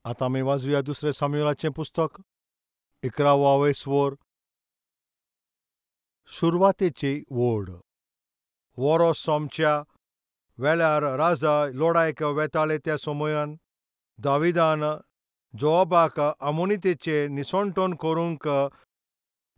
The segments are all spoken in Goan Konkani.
आतां आमी वाचुया दुसरें सामुएलाचें पुस्तक 11वो वेसवोर सुरवातेची वोड. वोरो सोमच्या वेळार राजा लोडायक वेताले त्या समयान दाविदान जोआबाक आमोनितेचेर निसणटण करूंक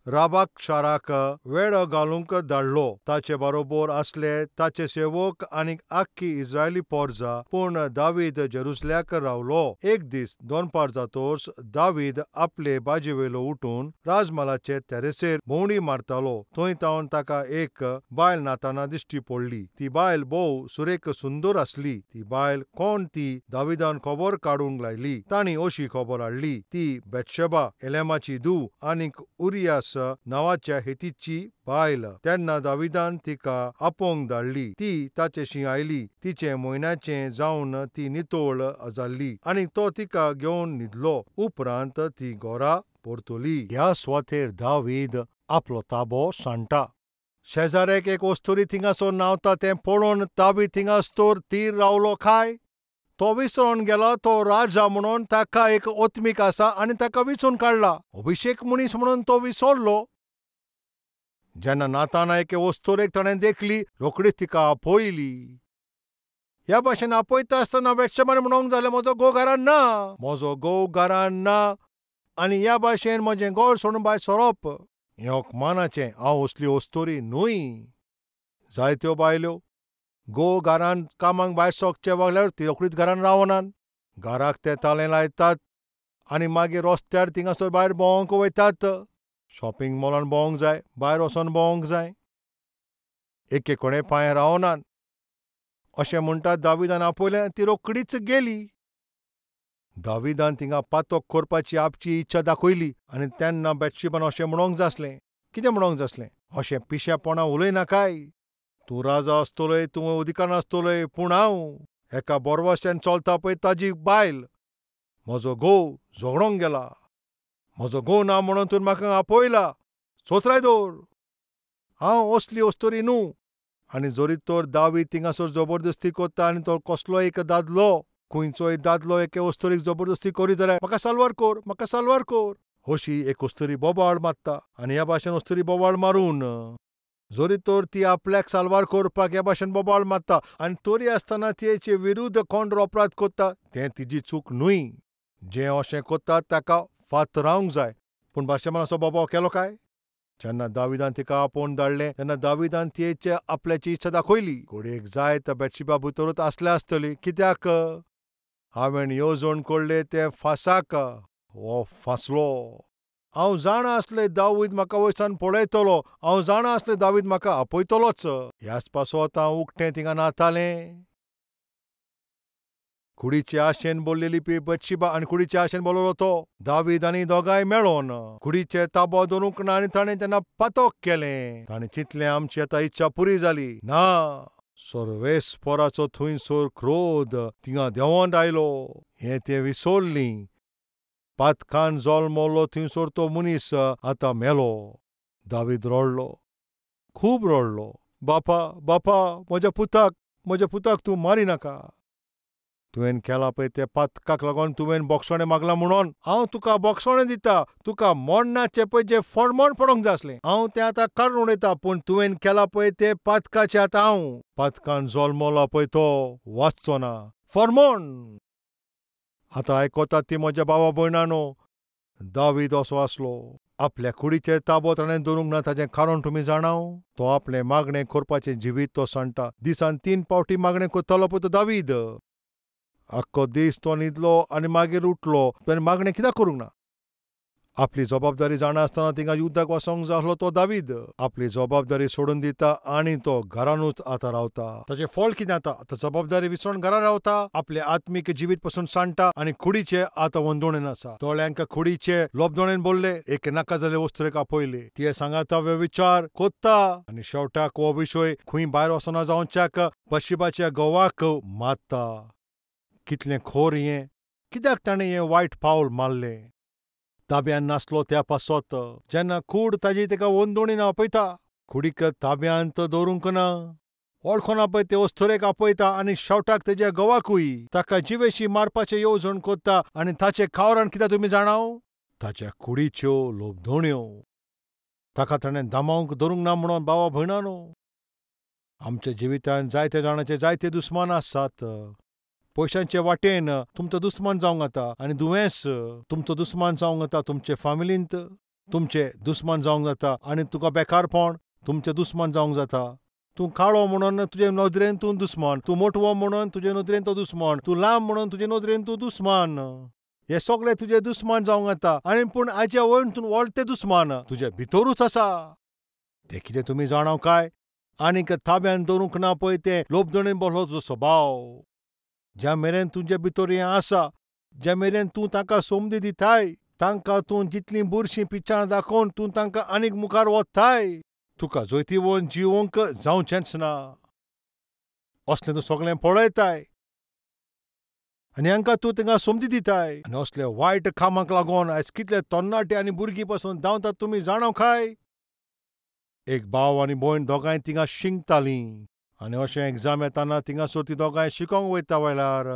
राबाक शाराक वेळ घालूंक धाडलो. ताचे बरोबर आसले ताचे सेवक आनी आख्खी इस्रायली पोरजा, पूण दावीद जेरुसल्याक रावलो. एक दीस दोनपार जातोच दावीद आपले बाजेवेलो उठून राजमालाचे तेरेसेर भोंवडी मारतालो. थंय तावन ताका एक बायल नाताना दिश्टी पडली. ती बायल भोव सुरेख सुंदर आसली. ती बायल कोण ती दाविदान खबर काडूंक लायली. तांणी अशी खबर हाडली, ती बेतशेबा एलेमाची धूव आनीक उरियास नांवाच्या हेतीची बायल. तेन्ना दाविदान तिका आपोवंक धाडली. ती ताचेशी आयली. तिचें म्हयन्याचें जावन ती नितळ जाल्ली आनी तो तिका घेवन न्हिदलो. उपरांत ती घरा परतली. ह्या सुवातेर दावीद आपलो ताबो सांडटा. शेजाऱ्याक एक अस्तुरी थिंगासर न्हांवता तें पळोवन दावीद थिंगासर तीर रावलो काय? तो विसरोन गेला तो राजा म्हणून ताका एक ओत्मीक आसा आनी ताका विचून काडला. अभिषेक मनीस म्हणून तो विसरलो. जेन्ना नाताना एके अस्तुरेक ताणें देखली, रोखडीच तिका आपयली. ह्या भाशेन आपयता आसतना बेतशेबान म्हणूंक जालें, म्हजो घोव घरान ना, म्हजो घोव घरान ना आनी ह्या भाशेन म्हजें घर सोडून भायर सरप हें अपमानाचें. हांव असली अस्तुरी न्हय. जायत्यो बायल्यो घोव घरान कामाक भायर सरचे वागल्यार ती रोखडीच घरान रावनात. घराक ते ताळें लायतात आनी मागीर रस्त्यार थिंगासर भायर भोंवंक वयतात. शॉपिंग मॉलान भोंवंक जाय, भायर वचोन भोंवंक जाय, एके कडेन पांय रावनात. अशें म्हणटात दाविदान आपयलें, ती रोखडीच गेली. दाविदान थिंगा पातक करपाची आपची इच्छा दाखयली आनी तेन्ना बेतशेबान अशें म्हणोंक जासलें. कितें म्हणोंक जासलें? अशें पिशेपणां उलयनाकाय. तूं राजा आसतलोय, तूं अधिकार आसतलोय, पूण हांव एका बोरवास्यान चलता पळय ताजी बायल. म्हजो घोव झगडोंक गेला. म्हजो घोव ना म्हणून तूं म्हाका आपयला. चोत्राय दवर, हांव असली अस्तुरी न्हू. आनी जरी तर दावीद थिंगासर जबरदस्ती करता आनी तो कसलो एक दादलो, खंयचोय दादलो एके अस्तुरीक जबरदस्ती करी जाल्यार म्हाका साल्वार कर, म्हाका साल्वार कर अशी एक अस्तुरी बोबाळ मारता. आनी ह्या भाशेन अस्तुरी बोबाळ मारून जरी तर ती आपल्याक साल्वार करपाक ह्या भाशेन बोबाळ मारता आनी तरी आसतना तिचे विरुद्ध कोण अपराध करता तें तिजी चूक न्हय. जें अशें करता ताका फात रावंक जाय. पूण बादशाबान असो बोबाव केलो काय? जेन्ना दाविदान तिका आपोवन धाडलें तेन्ना दाविदान तिचे आपल्याची इच्छा दाखयली. घडयेक जाय तर बेतशेबा भितरूच आसल्या आसतली. कित्याक हांवें येवजण कडले तें फासाक हो फासलो. हांव जाणा आसलें दावीद म्हाका वयसान पळयतलो, हांव जाणा आसलें दावीद म्हाका आपयतलोच. ह्याच पासत हांव उकतें थिंगा नातालें. कुडीचे आशेन बोल्लेली पी बेतशेबा आनी कुडीचे आशेन बोललो तो दावीद आनी दोगांय मेळोन कुडीचे ताबो दवरूंक ना आनी ताणें तेन्ना पातक केलें. ताणें चिंतलें आमची आतां इच्छा पुरी जाली. ना, सर्वेस्पराचो थंयसर क्रोध थिंगा देंवोन आयलो. हें तें विसरलीं. पातकान जल्मलो थंयसर तो मनीस आतां मेलो. दावीद रडलो, खूब रडलो. बापा, बापा, म्हज्या पुताक, म्हज्या पुताक तूं मारिनाका. तुवें केलां पळय तें पातकाक लागून तुवें बोगसणें मागलां म्हणून हांव तुका बोगसणें दिता. तुका मरणाचें पळय जें फर्मण पडोंक जाय आसलें हांव तें आतां काडून उडयता, पूण तुवें केलां पळय तें पातकाचें आतां हांव पातकान जल्मला पळय तो वाचचो ना. फर्मण आतां आयकतात ती म्हज्या बाबा भयणानो. दावीद असो आसलो. आपल्या कुडीचेर ताबो ताणें दवरूंक ना. ताचें कारण तुमी जाणाव? तो आपलें मागणें करपाचें जिवीत तो सांडटा. दिसान 3 फावटी मागणें करतालो पळय तो दावीद. आख्खो दीस तो न्हिदलो आनी मागीर उठलो. ताणें मागणें कित्याक करूंक ना? आपली जबाबदारी जाणा आसतना थिंगा युद्धाक वचोंक जाय आसलो तो दावीद आपली जबाबदारी सोडून दिता आनी तो घरानूच आतां रावता. ताचें फळ कितें जाता? आतां जबाबदारी विसरून घरा रावता, आपलें आत्मीक जिवीत पसून सांडटा आनी कुडीचे आतां वंदोणेन आसा. दोळ्यांक कुडीचे लोबदोणेन बोल्ले, एक नाका जाल्ले वस्तुरेक आपयले, तिये सांगाता विचार कोत्ता आनी शेवटाक हो विशय खंय भायर वचना जावच्याक बशिबाच्या घोवाक मारता. कितलें खोर हें! कित्याक ताणें हें वायट पावल मारलें? ताब्यान नासलो त्या पासत. जेन्ना कूड ताजी ताका वंदोणीन आपयता, कुडीक ताब्यांत दवरूंक ना. वळखोना पळय ते अस्तुरेक आपयता आनी शेवटाक तेज्या घोवाकूय ताका जिवेशी मारपाचें येवजण कोत्ता. आनी ताचें कारण कितें तुमी जाणाव? ताच्या कुडीच्यो लोभदोण्यो. ताका ताणें दामावंक धरूंक ना म्हणून भावा भयणानो, आमच्या जिवितांत जायते जाणाचे जायते दुस्मान आसात. पयशांचे वाटेन तुमचो दुस्मान जावंक जाता आनी दुयेंस तुमचो दुस्मान जावंक जाता, तुमचे फामिलींत तुमचे दुस्मान जावंक जाता आनी तुका बेकारपण तुमचें दुस्मान जावंक जाता. तूं काळो म्हणून तुजे नदरेन तूं दुस्मान, तूं मोटवो म्हणून तुजे नदरेन तो दुस्मान, तूं लांब म्हणून तुजे नदरेन तूं दुस्मान. हे सगळे तुजे दुस्मान जावंक जाता. आनी पूण आयच्या वयर तूं व्हडले दुस्मान तुजे भितरूच आसा. तें कितें तुमी जाणाव काय? आनीक ताब्यान दवरूंक ना पळय तें लोभदणेन बसलो तुजो स्वभाव. ज्या मेरेन तुजे भितर हें आसा, ज्या मेरेन तूं तांकां संदी दिताय, तांकां तूं जितलीं बुरशीं पिक्चरां दाखोवन तूं तांकां आनीक मुखार वताय, तुका जैतिवंत जिवंक जावचेंच ना. असलें तूं सगळें पळयताय आनी हांकां तूं तांकां संदी दिताय. आनी असले वायट कामाक लागून आयज कितले तरणाटे आनी भुरगीं पासून धांवतात तुमी जाणाव काय? एक भाव आनी भयण दोगांय थिंगा शिंकतालीं आनी अशें एग्जाम येताना थिंगासर ती दोगांय शिकोंक वयता वेळार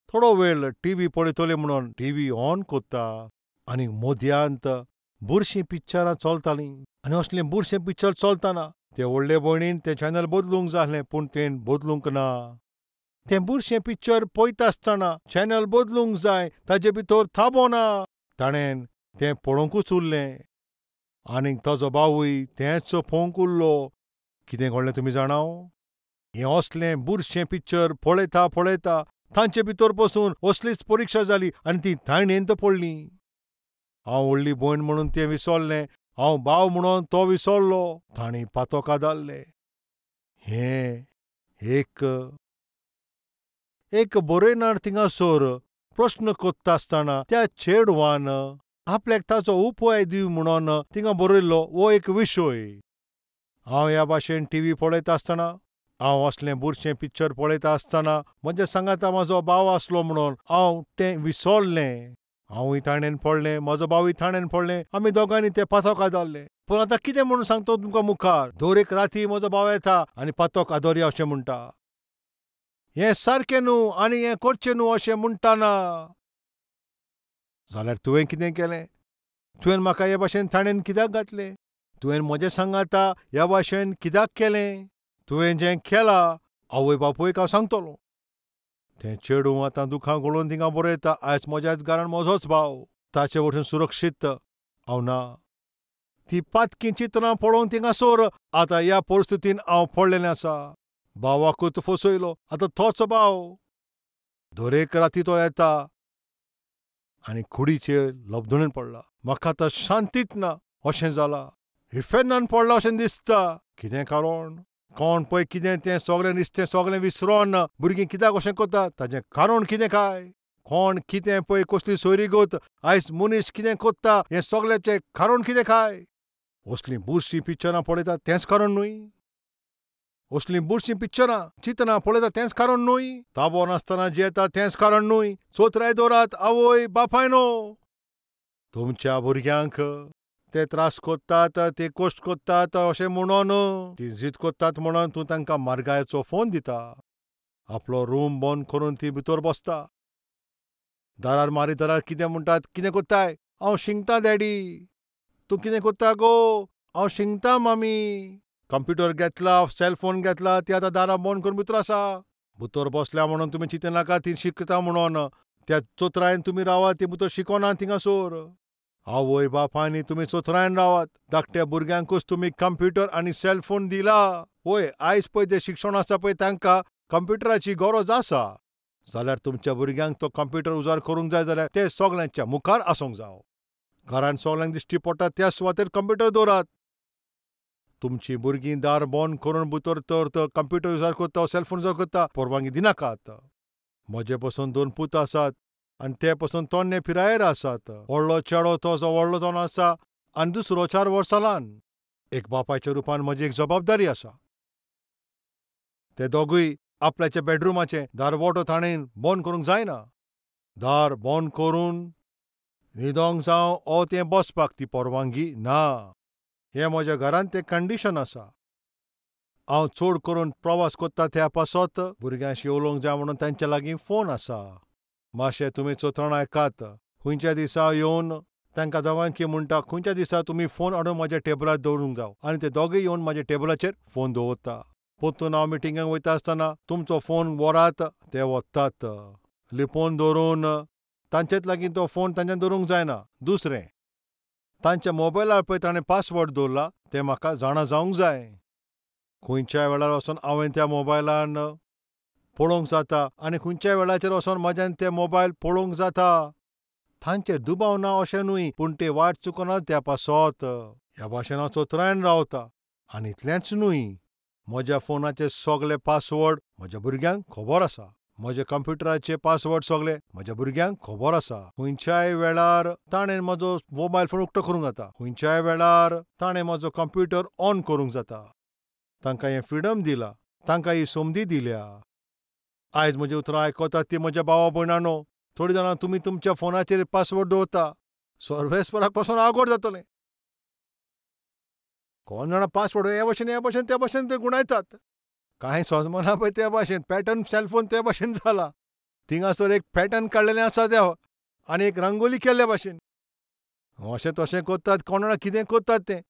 थोडो वेळ टीव्ही पळयतली म्हणून टीव्ही ऑन कोत्ता आनी मदयांत बुरशीं पिक्चरां चलतालीं. आनी असलीं बुरशीं पिक्चर चलतना ते व्हडले भयणीन तें चॅनल बदलूंक जालें, पूण तें बदलूंक ना. तें बुरशें पिक्चर पळयता आसतना चॅनल बदलूंक जाय ताजे भितर थाबो ना. ताणें तें पळोवंकूच उरलें आनीक ताजो बावूय तेंच पळोवंक उरलो. कितें घडलें तुमी जाणाव? हें असलें बुरशें पिक्चर पळयता पळयता तांचे भितर पसून असलीच परिक्षा जाली आनी ती ताणेंत पडलीं. हांव व्हडली भयण म्हणून तें विसरलें, हांव भाव म्हणून तो विसरलो. तांणी पातोका धाडलें. हें एक एक बरयणार थिंगासर प्रस्न कोत्ता आसतना त्या चेडवान आपल्याक ताचो उपाय दिव म्हणून थिंगा बरयल्लो हो एक विशय. हांव ह्या भाशेन टीव्ही पळयता आसतना, हांव असलें बुरशें पिक्चर पळयता आसतना म्हज्या सांगाता म्हजो भाव आसलो म्हणून हांव तें विसरलें. हांवूय ताणेन पडलें, म्हजो भावूय ताणेन पडलें, आमी दोगांनी तें पातोक आदारलें. पूण आतां कितें म्हणून सांगता तुमकां मुखार, दर एक राती म्हजो भाव येता आनी पातोक आदोरया अशें म्हणटा. हें सारकें न्हू आनी हें करचें न्हू अशें म्हणटाना जाल्यार तुवें कितें केलें? तुवें म्हाका हे भाशेन ताणेन कित्याक घातलें? तुवें म्हजें सांगाता ह्या भाशेन कित्याक केलें? तुवें जें केलां आवय बापूयक हांव सांगतलो. तें चेडूं आतां दुखां गळोवन थिंगा बरयता, आयज म्हज्याच घरान म्हजोच भाव, ताचे वटेन सुरक्षीत हांव ना. ती पातकी चित्रां पळोवन थिंगासर आतां ह्या परिस्थितीन हांव पडलेलें आसा. भावाकूच फसयलो, आतां तोच भाव. दरेक राती तो येता आनी कुडीचेर लबदणेन पडला. म्हाका आतां शांतीच ना अशें जालां, इफेर्नान पडला अशें दिसता. कितें कारण? कोण पळय कितें तें सगळें निस्तें सगळें विसरोन भुरगीं कित्याक अशें करता ताचें कारण कितें काय? कोण कितें पळय कसली सोयरीगत आयज मनीस कितें करता हें सगळ्याचें कारण कितें काय? असलीं बुरशीं पिक्चरां पळयता तेंच कारण न्हय? असलीं बुरशीं पिक्चरां चित्रां पळयता तेंच कारण न्हय? ताबो नासतना जियेता तेंच कारण न्हय? चोत्राय दवरात आवय बापायनो, तुमच्या भुरग्यांक ते त्रास कोत्तात, ते कश्ट कोत्तात अशें म्हणून ती जीत कोत्तात म्हणून तूं तांकां मार्गायचो फोन दिता. आपलो रूम बंद करून ती भितर बसता. दारार मारी दारार कितें म्हणटात, कितें कोत्ताय? हांव शिंकता डॅडी. तूं कितें कोत्ता गो? हांव शिंकता मामी. कंप्युटर घेतला, सेलफोन घेतला, ती आतां दारां बंद करून भितर आसा. भितर बसल्या म्हणून तुमी चिंतनाका नाका ती शिकता म्हणून. त्या चोत्रायन तुमी रावात, ती भितर शिकोना थिंगासर. आवय बापायनी तुमी चोत्रायन रावात. धाकट्या भुरग्यांकूच तुमी कंप्युटर आनी सेलफोन दिला. वय आयज पळय तें शिक्षण आसा पळय तांकां कंप्युटराची गरज आसा. जाल्यार तुमच्या भुरग्यांक तो कंप्युटर उजार करूंक जाय जाल्यार ते सगळ्यांच्या मुखार आसूंक जावं. घरांत सगळ्यांक दिश्टी पडटा त्या सुवातेर कंप्युटर दवरात. तुमची भुरगीं दार बंद करून भितर तर तो कंप्युटर उजार करता, सेलफोन उजार करता, परवानगी दिनाकात. म्हजे पसून दोन पूत आसात आनी ते पसून तोन्ने पिरायेर आसात. व्हडलो चेडो तो जो व्हडलो जावन आसा आनी दुसरो 4 वर्सां ल्हान. एक बापायच्या रुपान म्हजी एक जबाबदारी आसा. ते दोगूय आपल्याच्या बेडरुमाचें दारवटो ताणें बंद करूंक जायना. दार बंद करून न्हिदोंक जावं ओ तें बसपाक ती परवानगी ना. हें म्हज्या घरांत तें कंडिशन आसा. हांव चड करून प्रवास कोत्ता त्या पासत भुरग्यांशी उलोवंक जाय म्हणून तांच्या लागीं फोन आसा. मातशें तुमी चोत्राण आयकात. खंयच्या दिसा येवन तांकां दोगांकी म्हणटा, खंयच्या दिसा तुमी फोन हाडून म्हाज्या टेबलार दवरूंक जाव, आनी ते दोगूय येवन म्हाज्या टेबलाचेर फोन दवरता. पोत्तून हांव मिटिंगेक वयता आसतना तुमचो फोन व्हरात, ते वतात लिपोवन दवरून. तांचेच लागीं तो फोन तांच्यान दवरूंक जायना. दुसरें, तांच्या मोबायलार पळय ताणें पासवर्ड दवरला तें म्हाका जाणा जावंक जाय. खंयच्याय वेळार वचोन हांवें त्या मोबायलान पळोवंक जाता आनी खंयच्याय वेळाचेर वचोन म्हज्यान ते मोबायल पळोवंक जाता. तांचेर दुबाव ना अशें न्हय, पूण ते वाट चुकना त्या पासत. ह्या भाशेन हांव चोत्रायन रावता. आनी इतलेंच न्हय, म्हज्या फोनाचे सगळे पासवर्ड म्हज्या भुरग्यांक खबर आसा. म्हज्या कंप्युटराचे पासवर्ड सगळे म्हज्या भुरग्यांक खबर आसा. खंयच्याय वेळार ताणें म्हजो मोबायल फोन उक्तो करूंक जाता, खंयच्याय वेळार ताणें म्हजो कंप्युटर ऑन करूंक जाता. तांकां हें फ्रिडम दिलां, तांकां ही संदी दिल्या. आयज म्हजी उतरां आयकतात ती म्हज्या भावा भयणांनो, थोडीं जाणां तुमी तुमच्या फोनाचेर पासवर्ड दवरता, सर्वेस्पराक पासून आगोड जातलें. कोण जाणा पासवर्ड हे भाशेन हे भाशेन त्या भाशेन ते गुणायतात. कांय सोजमना पळय त्या भाशेन पॅटर्न सेलफोन त्या भाशेन जाला. थिंगासर एक पॅटर्न काडलेलें आसा त्या आनी एक रंगोली केल्ल्या भाशेन. अशें तशें करतात, कोण जाणा कितें करतात तें.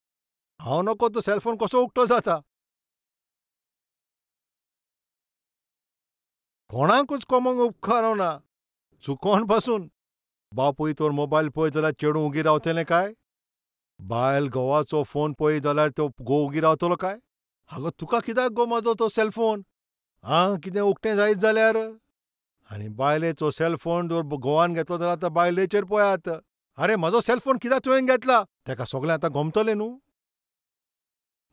हांव नको तो सेलफोन कसो उक्तो जाता. कोणाकूच कोमोंक उपकारना, चुकोन पासून. बापूय तर मोबायल पळय जाल्यार चेडूं उगी रावतलें काय? बायल घोवाचो फोन पळय जाल्यार तो घोव उगी रावतलो काय? आगो तुका कित्याक गो म्हजो तो सेलफोन? आं, कितें उक्तें जायत जाल्यार? आनी बायलेचो सेलफोन जर घोवान घेतलो जाल्यार आतां बायलेचेर पळयात, आरे म्हजो सेलफोन कित्याक तुवें घेतला? तेका सगळें आतां गमतलें न्हू.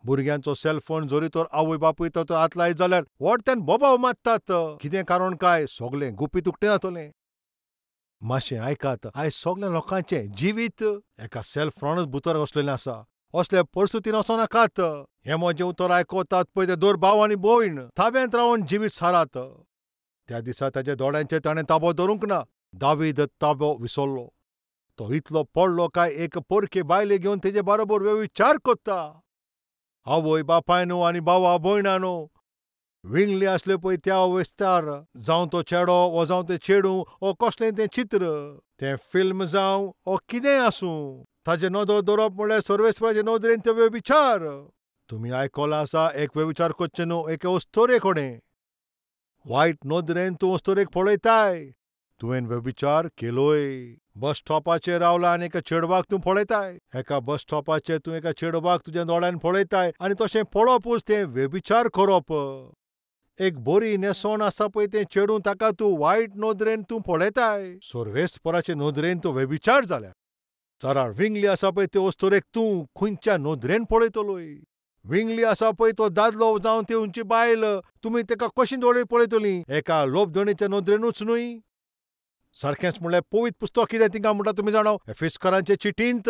भुरग्यांचो सेलफोन जरी तर आवय बापूय तर हात लायत जाल्यार व्हडत्यान बोबाव मारतात. कितें कारण काय? सगळें गुपीत उक्तें जातलें. मातशें आयकात, आयज सगळ्या लोकांचें जिवीत एका सेलफोनानूच भितर वसलेलें आसा. असले परिस्थितीन वचो नाकात. हें म्हजें उतर आयकतात पळय ते दोर भाव आनी भयण ताब्यांत रावन जिवीत सारात. त्या दिसा ताच्या दोळ्यांचेर ताणें ताबो धरूंक ना. दावीद ताबो विसरलो. तो इतलो पडलो काय एक पोरके बायले घेवन तेजे बरोबर व्यविचार कोत्ता. आवय बापायनो आनी भावा भयणानो विंगली आसले पळय त्या विस्तार, जावं तो चेडो वो जावं तें चेडूं वो कसलें तें चित्र, तें फिल्म जावं वो कितेंय आसूं, ताजे नदर दवरप म्हणल्यार सर्वेस्पराचे नदरेन ते व्यविचार. तुमी आयकलां आसा, एक व्यविचार करचें न्हू एके अस्तोरे कडेन. वायट नदरेन तूं अस्तोरेक पळयताय, तुवें व्यविचार केलोय. बस स्टॉपाचेर रावला आनी एका चेडवाक तूं पळयताय, एका बस स्टॉपाचेर तूं एका चेडवाक तुज्या दोळ्यान पळयताय आनी तशें पळोवपूच तें व्यभिचार करप. एक बरी न्हेसवण आसा पळय तें चेडूं, ताका तूं वायट नदरेन तूं पळयताय, सर्वेस्पराचे नदरेन तूं व्यभिचार जाल्या. जरा विंगली आसा पळय ते अस्तोरेक तूं खंयच्या नदरेन पळयतलोय? विंगली आसा पळय तो दादलो जावं ती उंची बायल, तुमी ताका कशी दोळे पळयतलीं? एका लोभधणीच्या नदरेनूच न्हय. सारकेंच म्हणल्यार पवित्र पुस्तक कितें तिंगा म्हणटा तुमी जाणा, एफिस्करांचे चिटींत.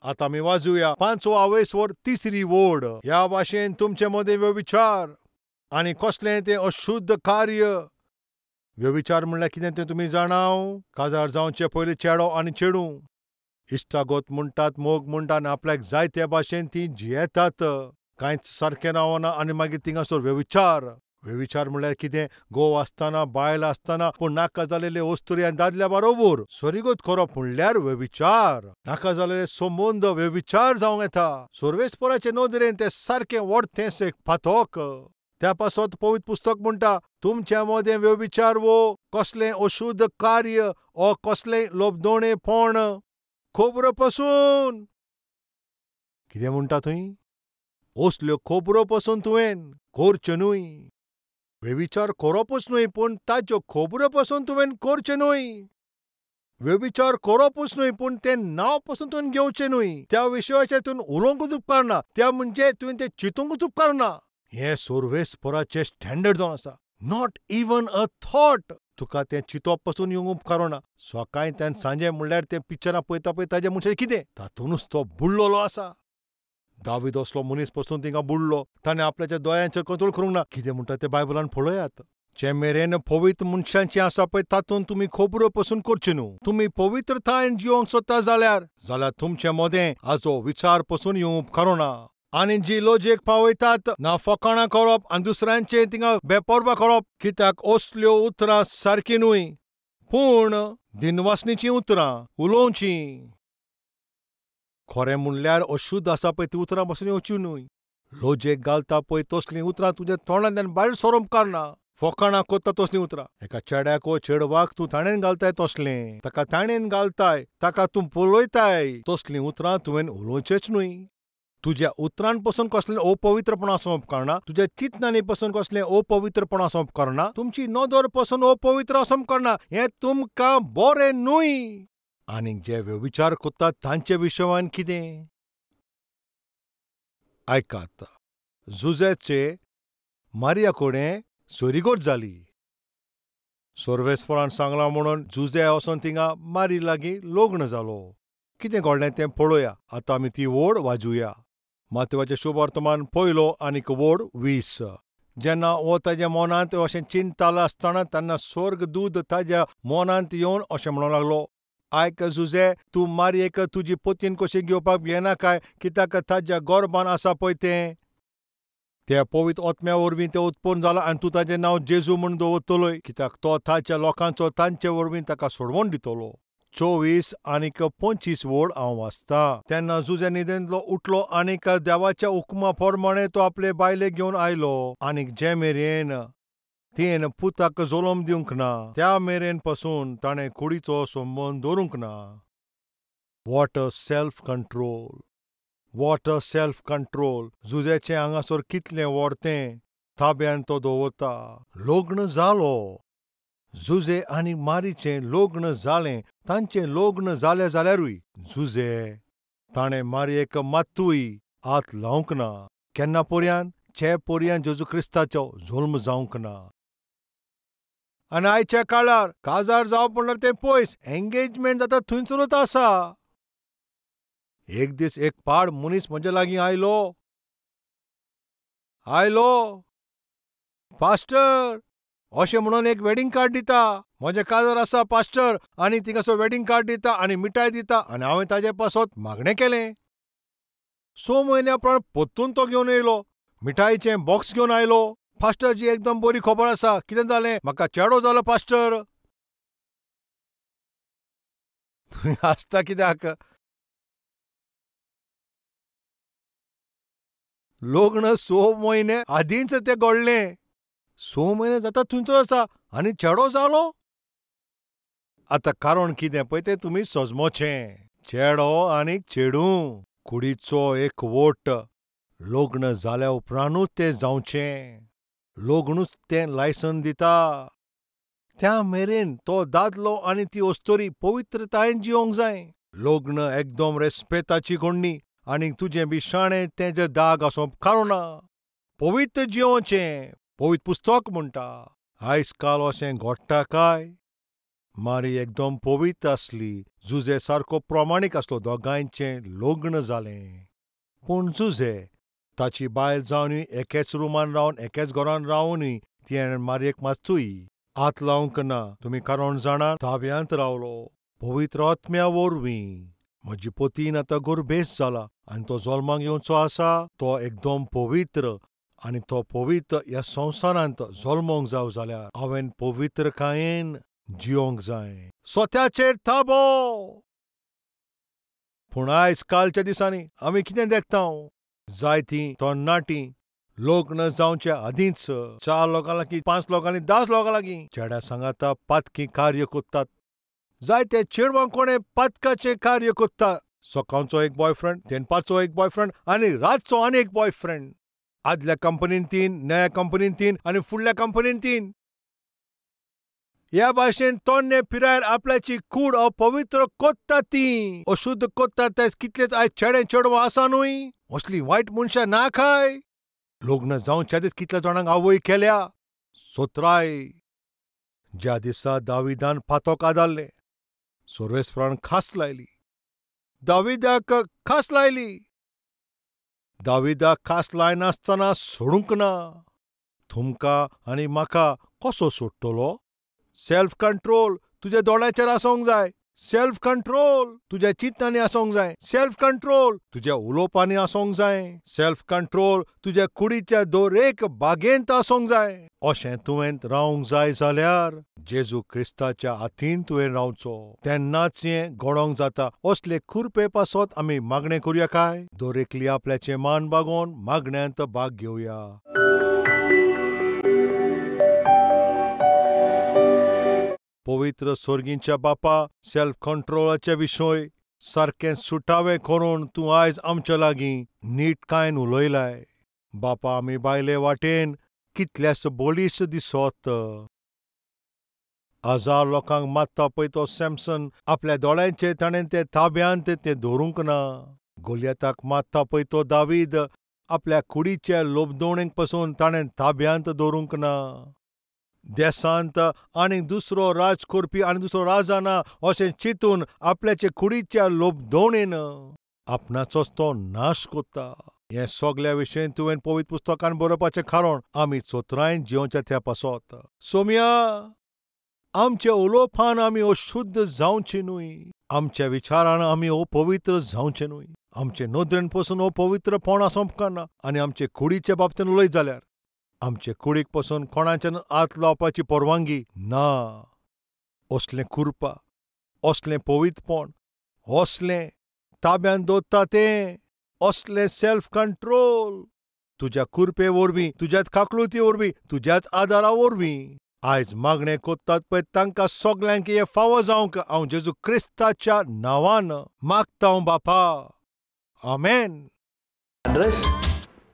आतां आमी वाजूया 5 आवयसवर 3 वोड. ह्या भाशेन तुमचे मदें व्यभिचार आनी कसलें तें अशुद्ध कार्य. व्यभिचार म्हणल्यार कितें तें तुमी जाणाव? काजार जावचे पयलीं चेडो आनी चेडूं इश्टागत म्हणटात, मोग म्हणटात आनी आपल्याक जाय त्या भाशेन तीं जियेतात. कांयच सारकें रावना आनी मागीर थिंगासर व्यभिचार. व्यभिचार म्हणल्यार कितें? घोव आसतना बायल आसतना पूण नाका जालेले अस्तुरी आनी दादल्या बरोबर सरिगत करप म्हणल्यार व्यभिचार. नाका जालेले संबंद व्यभिचार जावंक येता. सर्वेस्पराचे नदरेन तें सारकें व्हडतेंच एक फातोक. त्या पासत पवित्र पुस्तक म्हणटा, तुमच्या मदें व्यभिचार वो कसलें अशुद्ध कार्य वो कसलें लोभदोणेपण खबरो पसून. कितें म्हणटा थंय? असल्यो खबरो पसून तुवें करच्यो न्हय. व्यभिचार करपूच न्हय, पूण ताच्यो खबरो पसून तुवें करच्यो न्हय. व्यभिचार करपूच न्हय, पूण तें नांव पसून तुवें घेवचें न्हय. त्या विशयाचेर तुवें उलोवंकूच उपकारना, त्या म्हणजे तुवें तें चिंतूंकूच उपकारना. हें सर्वेस्पराचें स्टँडर्ड जावन आसा. Not even a thought. तुका तें चिंतप पसून येवंक उपकारना. सकाळीं त्यान सांजे म्हणल्यार तें पिक्चरां पळयता पळय ताजें मनशाचें कितें तातूंतच तो बुडलेलो आसा. दावीद असलो मनीस पसून थिंगा बुडलो. ताणें आपल्याच्या दोळ्यांचेर कंट्रोल करूंक ना. कितें म्हणटा तें बायबलान पळयात. जे मेरेन पवित्र मनशांचें आसा पळय तातूंत तुमी खबरो पसून करच्यो न्हू. तुमी पवित्रतायेन जिवंक सोदता जाल्यार तुमचे मदें हाजो विचार पसून येवंक उपकारना. आनी जी लजेक पावयतात ना फकाणां करप आनी दुसऱ्यांचें थिंगा बेपर्वा करप, कित्याक असल्यो उतरां सारकीं न्हय, पूण दिनवासणीचीं उतरां उलोवचीं. खरें म्हणल्यार अशुद्ध आसा पळय ती उतरां पसून येवची न्हय. लजेक घालता पळय तसलीं उतरां तुज्या तोंडांतल्यान भायर सरूंक उपकारना. फकाणां करता तसलीं उतरां. एका चेड्याक वो चेडवाक तूं ताणेन घालताय तसलें, ताका ताणेन घालताय, ताका तूं पळयताय, तसलीं उतरां तुवें उलोवचेंच न्हय. तुज्या उतरान पसून कसलें अपवित्रपण आसूंक उपकारना, तुज्या चिंतनांनी पसून कसलें अपवित्रपण आसूंक उपकारना, तुमची नदर पसून अपवित्र आसूंक उपकारना. हें तुमकां बरें न्हय. आनीक जे व्यविचार करतात तांचे विशयान कितें? आयकात, जुजेचे मारिया कडेन सोरीगोट जाली. सर्वेस्परान सांगलां म्हणून जुजे वचोन थिंगा मारी लागीं लग्न जालो. कितें घडलें तें पळोवया. आतां आमी ती वोड वाजुया. मातेवाचें शुभवर्तमान पयलो आनीक वोड 20. जेन्ना हो ताज्या मनांत अशें चिंततालो आसतना तेन्ना स्वर्गदूत ताज्या मनांत येवन अशें म्हणूंक लागलो, आयक जुजे, तूं मारयेक तुजी पतीन कशी घेवपाक येनाकाय, कित्याक ताज्या गोरबान आसा पळय तें त्या पवित्र आत्म्या वरवीं तें उत्पन्न जालां आनी तूं ताजें नांव जेजू म्हूण दवरतलोय, कित्याक तो ताच्या लोकांचो तांचे वरवीं ताका सोडवण दितलो. 24 आनीक 25 वोड हांव वाचतां. तेन्ना जुजे न्हिदेंतलो उठलो आनीक देवाच्या हुकमा प्रमाणे तो आपले बायलेक घेवन आयलो, आनीक जे मेरेन तेन पुताक जल्म दिवंक ना त्या मेरेन पसून ताणें कुडीचो संबंद दवरूंक ना. What a self control, what a self control. जुजेचें हांगासर कितलें व्हड तें ताब्यान तो दवरता. लग्न जालो जुजे आनी मारीचें लग्न जालें. तांचें लग्न जालें जाल्यारूय जुजे ताणें मारयेक मात्तूय हात लावंक ना. केन्ना पर्यान? चे पर्यान जेजू क्रिस्ताचो जल्म जावंक ना. आनी आयच्या काळार काजार जावप म्हणल्यार तें पयस, एंगेजमेंट जाता थंयसरूच आसा. एक दीस एक पाड मनीस म्हज्या लागीं आयलो आयलो पास्टर अशें म्हणून एक वेडिंग कार्ड दिता. म्हजें काजार आसा पास्टर, आनी थिंगासर वेडिंग कार्ड दिता आनी मिठाय दिता. आनी हांवें ताजे पासत मागणें केलें. 6 म्हयन्या उपरांत परतून तो घेवन येयलो, मिठायेचें बॉक्स घेवन आयलो. पास्टर जी एकदम बरी खबर आसा. कितें जालें? म्हाका चेडो जालो पास्टर. तुवें हांसता कित्याक? लग्न 6 म्हयने आदींच तें घडलें. 6 म्हयने जाता थंयचो आसा आनी चेडो जालो. आतां कारण कितें पळय तें तुमी सजमोचें. चेडो आनी चेडूं कुडीचो एक वोट. लग्न जाल्या उपरांतूच तें जावचें. लग्नूच तें लायसन दिता. त्या मेरेन तो दादलो आनी ती अस्तुरी पवित्रतायेन जिवंक जाय. लग्न एकदम रेस्पेताची घडणी आनी तुजें बिशाणें तेजें दाग आसूंक उपकारना. पवित्र जिवचें पवित्र पुस्तक म्हणटा. आयज काल अशें घडटा काय? मारी एकदम पवित्र आसली, जुजे सारको प्रमाणीक आसलो. दोगांयचें लग्न जालें. पूण जुजे ताची बायल जावनूय एकेच रुमान रावन एकेच घरान रावनूय तिणें मारयेक मात्तूय हात लावंक ना. तुमी कारण जाणा? ताब्यांत रावलो पवित्र आत्म्या वरवीं. म्हजी पतीन आतां गर्भेस्त जाला आनी तो जल्माक येवचो आसा. तो एकदम पवित्र आनी तो पवित्र ह्या संवसारांत जल्मोंक जाव जाल्यार हांवें पवित्रकायेन जिवंक जाय. स्वताचेर ताबो. पूण आयज कालच्या दिसांनी आमी कितें देखता? जायतीं तरणाटीं लग्न जावचे आदींच 4 लोकां लागीं, 5 लोकां लागीं, 10 लोकां लागीं चेड्या सांगाता पातकी कार्य करतात. जायते चेडवां कोणें पातकाचें कार्य करता. सकाळचो एक बॉयफ्रेंड, दनपारचो एक बॉयफ्रेंड आनी रातचो आनी एक बॉयफ्रेंड. आदल्या कंपनीन 3, नव्या कंपनीन 3 आनी फुडल्या कंपनीन 3. ह्या भाशेन तरणे पिरायेर आपल्याची कूड अपवित्र करता, ती अशुद्ध करता. ते कितलेच आयज चेडे चेडवां आसा न्हय, असली वायट मनशां ना खाय. लग्न जावच्या आदींच कितल्या जाणांक आवय केल्या. सोत्राय. ज्या दिसा दाविदान पातक आदारलें, सर्वेस्परान खास लायली. दाविदाक खास लायली. दाविदाक खास लायनासतना सोडूंक ना. तुमकां आनी म्हाका कसो सोडटलो? सेल्फ कंट्रोल तुज्या दोळ्यांचेर आसूंक जाय. सेल्फ कंट्रोल तुज्या चिंतनांनी आसूंक जाय, सेल्फ कंट्रोल तुज्या उलोवपांनी आसूंक जाय, सेल्फ कंट्रोल तुज्या कुडीच्या दरेक बागेंत आसूंक जाय. अशें तुवें रावंक जाय जाल्यार जेजू क्रिस्ताच्या हातीन तुवें रावचो, तेन्नाच हें घडोवंक जाता. असले कुरपे पासत आमी मागणें करुया काय? दरेकली आपल्याचें मान बागोवन मागण्यांत भाग घेवया. पवित्र सोर्गींच्या बापा, सेल्फ कंट्रोलाचे विशय सारकें सुटावे करून तूं आयज आमच्या लागीं नीटकायेन उलयलाय. बापा, आमी बायले वाटेन कितल्यास बळिश्ट दिसत. हजार लोकांक मात्ता पळय तो सॅमसन आपल्या दोळ्यांचे ताणें ते ताब्यांत तें धरूंक ना. गोलियताक मात्ता पळय तो दावीद आपल्या कुडीच्या लोबदोणेक पसून ताणें ताब्यांत दवरूंक ना. देशांत आनी दुसरो राज करपी आनी दुसरो राजा ना अशें चिंतून आपल्याचे कुडीच्या लोबदोणेन आपणाचोच तो नाश कोत्ता. हें सगल्या विशयन तुवें पवित्र पुस्तकान बरोवपाचें कारण आमी चोत्रायन जियोवच्या त्या पासत. सोम्या, आमच्या उलोवपान आमी अशुद्ध जावचें न्हय, आमच्या विचारान आमी अपवित्र जावचें न्हय, आमचे नदरेन पसून अपवित्रपण आसूंक आनी आमचे कुडीचे बाबतीन उलयत जाल्यार आमचे कुडीक पसून कोणाच्यान हात लावपाची परवानगी ना. असलें कुरपा, असलें पवित्रपण, असलें ताब्यांत दवरता तें, असलें सेल्फ कंट्रोल तुज्या कुरपे वरवीं, तुज्याच काकलुती वरवीं, तुज्याच आदारा वरवीं आयज मागणें कोत्तात पळय तांकां सगल्यांक हें फावो जावंक हांव जेजू क्रिस्ताच्या नांवान मागता बापा, आमेन. Address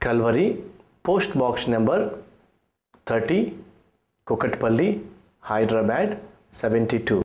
Calvary, post box number 30, Kukatpally, Hyderabad 72.